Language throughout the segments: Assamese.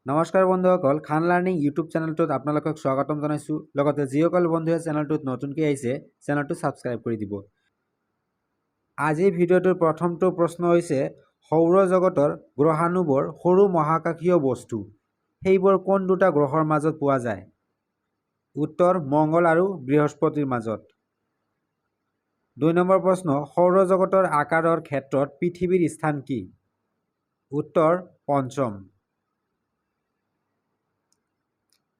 নমস্কাৰ বন্ধুসকল, খান লাৰ্ণিং ইউটিউব চেনেলটোত আপোনালোকক স্বাগতম জনাইছোঁ। লগতে যিসকল বন্ধুৱে চেনেলটোত নতুনকৈ আহিছে, চেনেলটো ছাবস্ক্ৰাইব কৰি দিব। আজিৰ ভিডিঅ'টোৰ প্ৰথমটো প্ৰশ্ন হৈছে, সৌৰজগতৰ গ্ৰহাণুবোৰ সৰু মহাকাশীয় বস্তু, সেইবোৰ কোন দুটা গ্ৰহৰ মাজত পোৱা যায়? উত্তৰ, মংগল আৰু বৃহস্পতিৰ মাজত। 2 নম্বৰ প্ৰশ্ন, সৌৰজগতৰ আকাৰৰ ক্ষেত্ৰত পৃথিৱীৰ স্থান কি? উত্তৰ, পঞ্চম।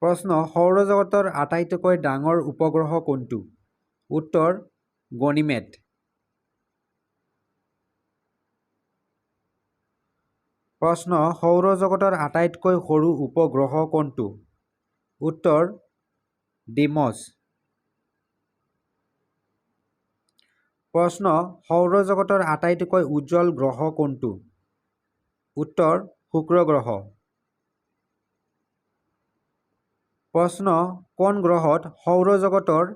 প্ৰশ্ন, সৌৰজগতৰ আটাইতকৈ ডাঙৰ উপগ্ৰহ কোনটো? উত্তৰ, গনিমেড। প্ৰশ্ন, সৌৰজগতৰ আটাইতকৈ সৰু উপগ্ৰহ কোনটো? উত্তৰ, ডিমছ। প্ৰশ্ন, সৌৰজগতৰ আটাইতকৈ উজ্জ্বল গ্ৰহ কোনটো? উত্তৰ, শুক্ৰ গ্ৰহ। প্ৰশ্ন, কোন গ্ৰহত সৌৰজগতৰ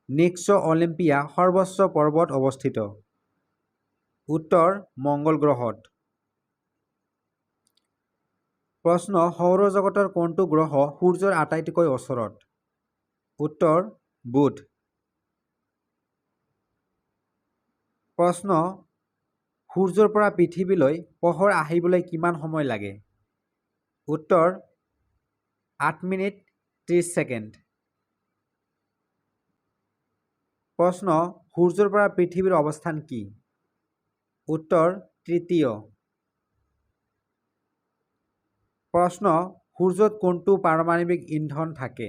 নিক্স অলিম্পিয়া সৰ্বোচ্চ পৰ্বত অৱস্থিত? উত্তৰ, মংগল গ্ৰহত। প্ৰশ্ন, সৌৰজগতৰ কোনটো গ্ৰহ সূৰ্যৰ আটাইতকৈ ওচৰত? উত্তৰ, বুধ। প্ৰশ্ন, সূৰ্যৰ পৰা পৃথিৱীলৈ পোহৰ আহিবলৈ কিমান সময় লাগে? উত্তৰ, 8 মিনিট 30 ছেকেণ্ড। প্ৰশ্ন, সূৰ্যৰ পৰা পৃথিৱীৰ অৱস্থান কি? উত্তৰ, তৃতীয়। প্ৰশ্ন, সূৰ্যত কোনটো পাৰমাণৱিক ইন্ধন থাকে?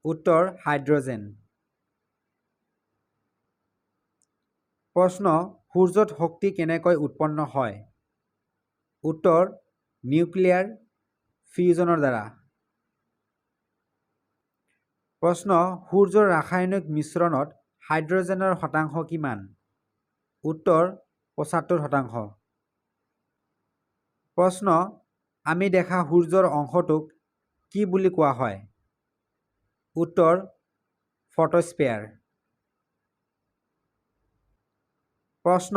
উত্তৰ, হাইড্ৰজেন। প্ৰশ্ন, সূৰ্যত শক্তি কেনেকৈ উৎপন্ন হয়? উত্তৰ, নিউক্লিয়াৰ ফিউজনৰ দ্বাৰা। প্ৰশ্ন, সূৰ্যৰ ৰাসায়নিক মিশ্ৰণত হাইড্ৰজেনৰ শতাংশ কিমান? উত্তৰ, 75%। প্ৰশ্ন, আমি দেখা সূৰ্যৰ অংশটোক কি বুলি কোৱা হয়? উত্তৰ, ফটোস্ফিয়াৰ। প্ৰশ্ন,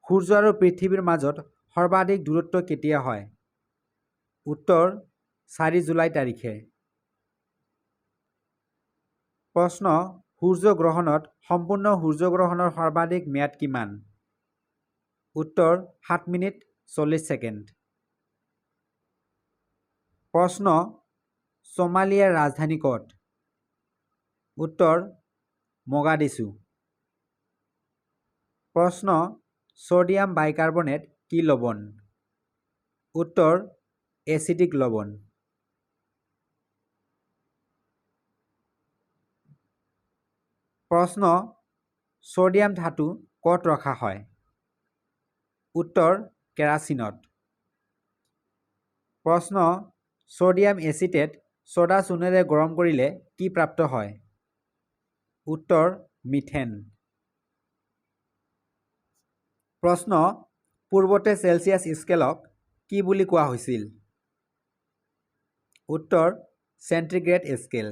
সূৰ্য আৰু পৃথিৱীৰ মাজত সৰ্বাধিক দূৰত্ব কেতিয়া হয়? উত্তৰ, 4 জুলাই তাৰিখে। প্ৰশ্ন, সূৰ্যগ্ৰহণত সম্পূৰ্ণ সূৰ্যগ্ৰহণৰ সৰ্বাধিক ম্যাদ কিমান? উত্তৰ, 7 মিনিট 40 ছেকেণ্ড। প্ৰশ্ন, ছোমালিয়াৰ ৰাজধানী ক'ত? উত্তৰ, মোগাদিছু। প্ৰশ্ন, ছ'ডিয়াম বাইকাৰ্বনেট কি লৱণ? উত্তৰ, এচিডিক লৱণ। প্ৰশ্ন, ছ'ডিয়াম ধাতু ক'ত ৰখা হয়? উত্তৰ, কেৰাচিনত। প্ৰশ্ন, ছ'ডিয়াম এচিটেট ছ'ডা চূণেৰে গৰম কৰিলে কি প্ৰাপ্ত হয়? উত্তৰ, মিথেন। প্ৰশ্ন, পূৰ্বতে চেলছিয়াছ স্কেলক কি বুলি কোৱা হৈছিল? উত্তৰ, চেণ্টিগ্ৰেড স্কেল।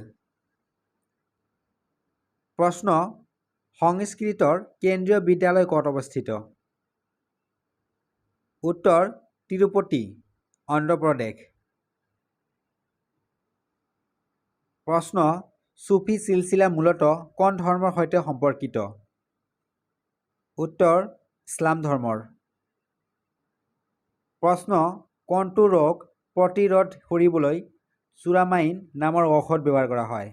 প্ৰশ্ন, সংস্কৃতৰ কেন্দ্ৰীয় বিদ্যালয় ক'ত অৱস্থিত? উত্তৰ, তিৰুপতি, অন্ধ্ৰপ্ৰদেশ। প্ৰশ্ন, চুফী চিলচিলা মূলতঃ কোন ধৰ্মৰ সৈতে সম্পৰ্কিত? উত্তৰ, ইছলাম ধৰ্মৰ। প্ৰশ্ন, কোনটো ৰোগ প্ৰতিৰোধ কৰিবলৈ চুৰামাইন নামৰ ঔষধ ব্যৱহাৰ কৰা হয়?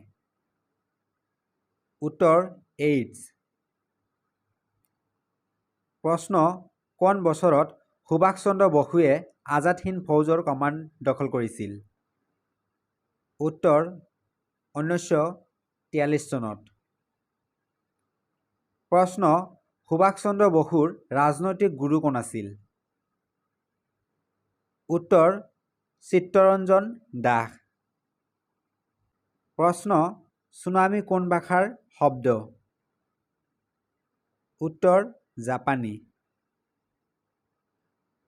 উত্তৰ, এইডছ। প্ৰশ্ন, কোন বছৰত সুভাষ চন্দ্ৰ বসুৱে আজাদ হিন্দ ফৌজৰ কমাণ্ড দখল কৰিছিল? উত্তৰ, 1943 চনত। প্ৰশ্ন, সুভাষ চন্দ্ৰ বসুৰ ৰাজনৈতিক গুৰু কোন আছিল? উত্তৰ, চিত্তৰঞ্জন দাস। প্ৰশ্ন, চুনামি কোন ভাষাৰ শব্দ? উত্তৰ, জাপানী।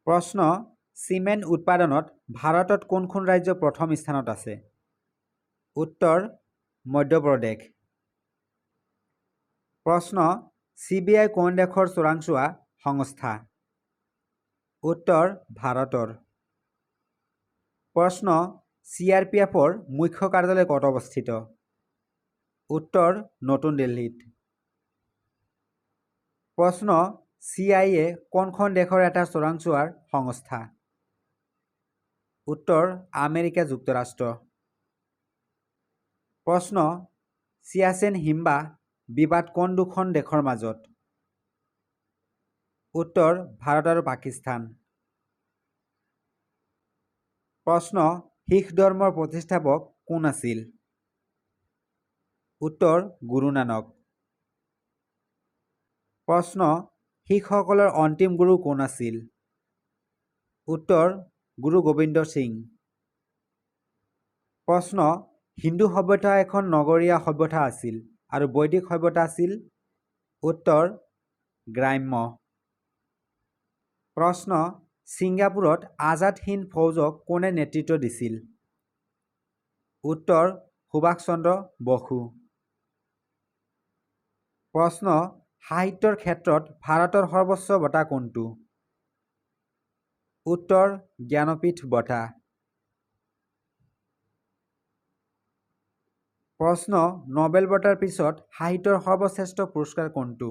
প্ৰশ্ন, চিমেণ্ট উৎপাদনত ভাৰতত কোনখন ৰাজ্য প্ৰথম স্থানত আছে? উত্তৰ, মধ্যপ্ৰদেশ। প্ৰশ্ন, চি বি আই কোন দেশৰ চোৰাংচোৱা সংস্থা? উত্তৰ, ভাৰতৰ। প্ৰশ্ন, চি আৰ পি এফৰ মুখ্য কাৰ্যালয় ক'ত অৱস্থিত? উত্তৰ, নতুন দিল্লীত। প্ৰশ্ন, চি I A কোনখন দেশৰ এটা চোৰাংচোৱাৰ সংস্থা? উত্তৰ, আমেৰিকা যুক্তৰাষ্ট্ৰ। প্ৰশ্ন, চিয়াচেন হিমবাহ বিবাদ কোন দুখন দেশৰ মাজত? উত্তৰ, ভাৰত আৰু পাকিস্তান। প্ৰশ্ন, শিখ ধৰ্মৰ প্ৰতিষ্ঠাপক কোন আছিল? উত্তৰ, গুৰু নানক। প্ৰশ্ন, শিখসকলৰ অন্তিম গুৰু কোন আছিল? উত্তৰ, গুৰু গোবিন্দ সিং। প্ৰশ্ন, সিন্ধু সভ্যতা এখন নগৰীয়া সভ্যতা আছিল আৰু বৈদিক সভ্যতা আছিল? উত্তৰ, গ্ৰাম্য। প্ৰশ্ন, ছিংগাপুৰত আজাদ হিন্দ ফৌজক কোনে নেতৃত্ব দিছিল? উত্তৰ, সুভাষ চন্দ্ৰ বসু। প্ৰশ্ন, সাহিত্যৰ ক্ষেত্ৰত ভাৰতৰ সৰ্বোচ্চ বঁটা কোনটো? উত্তৰ, জ্ঞানপীঠ বঁটা। প্ৰশ্ন, নোবেল বঁটাৰ পিছত সাহিত্যৰ সৰ্বশ্ৰেষ্ঠ পুৰস্কাৰ কোনটো?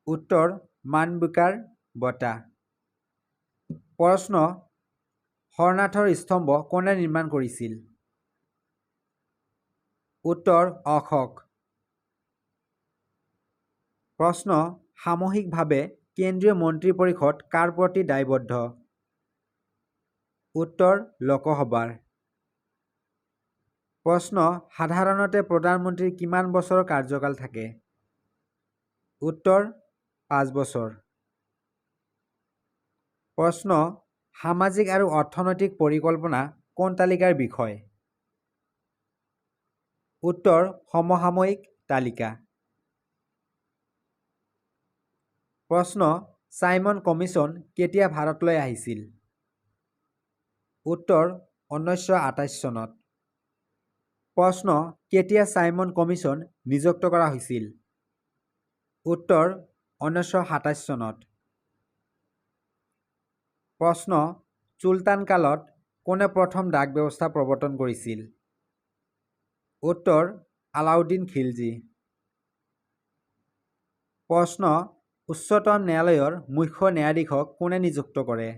উত্তৰ, মান বুকাৰ বঁটা। প্ৰশ্ন, সাৰনাথৰ স্তম্ভ কোনে নিৰ্মাণ কৰিছিল? উত্তৰ, অশোক। প্ৰশ্ন, সামূহিকভাৱে কেন্দ্ৰীয় মন্ত্ৰী পৰিষদ কাৰ প্ৰতি দায়বদ্ধ? উত্তৰ, লোকসভাৰ। প্ৰশ্ন, সাধাৰণতে প্ৰধানমন্ত্ৰীৰ কিমান বছৰৰ কাৰ্যকাল থাকে? উত্তৰ, 5 বছৰ। প্ৰশ্ন, সামাজিক আৰু অৰ্থনৈতিক পৰিকল্পনা কোন তালিকাৰ বিষয়? উত্তৰ, সমসাময়িক তালিকা। প্ৰশ্ন, চাইমন কমিছন কেতিয়া ভাৰতলৈ আহিছিল? উত্তৰ, 1928 চনত। প্ৰশ্ন, কেতিয়া চাইমন কমিছন নিযুক্ত কৰা হৈছিল? উত্তৰ, 1927 চনত। প্ৰশ্ন, চুলতান কালত কোনে প্ৰথম ডাক ব্যৱস্থা প্ৰৱৰ্তন কৰিছিল? উত্তৰ, আলাউদ্দিন খিলজী। প্ৰশ্ন, উচ্চতম ন্যায়ালয়ৰ মুখ্য ন্যায়াধীশক কোনে নিযুক্ত কৰে?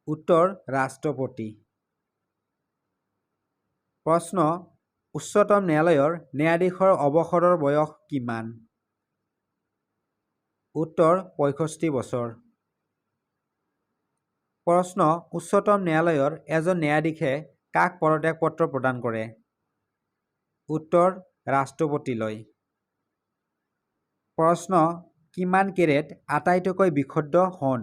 উত্তৰ, ৰাষ্ট্ৰপতি। প্ৰশ্ন, উচ্চতম ন্যায়ালয়ৰ ন্যায়াধীশৰ অৱসৰৰ বয়স কিমান? উত্তৰ, 65 বছৰ। প্ৰশ্ন, উচ্চতম ন্যায়ালয়ৰ এজন ন্যায়াধীশে কাক পদত্যাগ পত্ৰ প্ৰদান কৰে? উত্তৰ, ৰাষ্ট্ৰপতিলৈ। প্ৰশ্ন, কিমান কেৰেট আটাইতকৈ বিশুদ্ধ সোণ?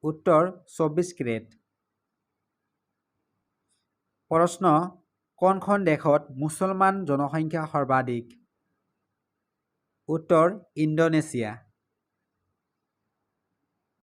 উত্তৰ, 24 কেৰেট। প্ৰশ্ন, কোনখন দেশত মুছলমান জনসংখ্যা সৰ্বাধিক? উত্তৰ, ইণ্ডোনেছিয়া।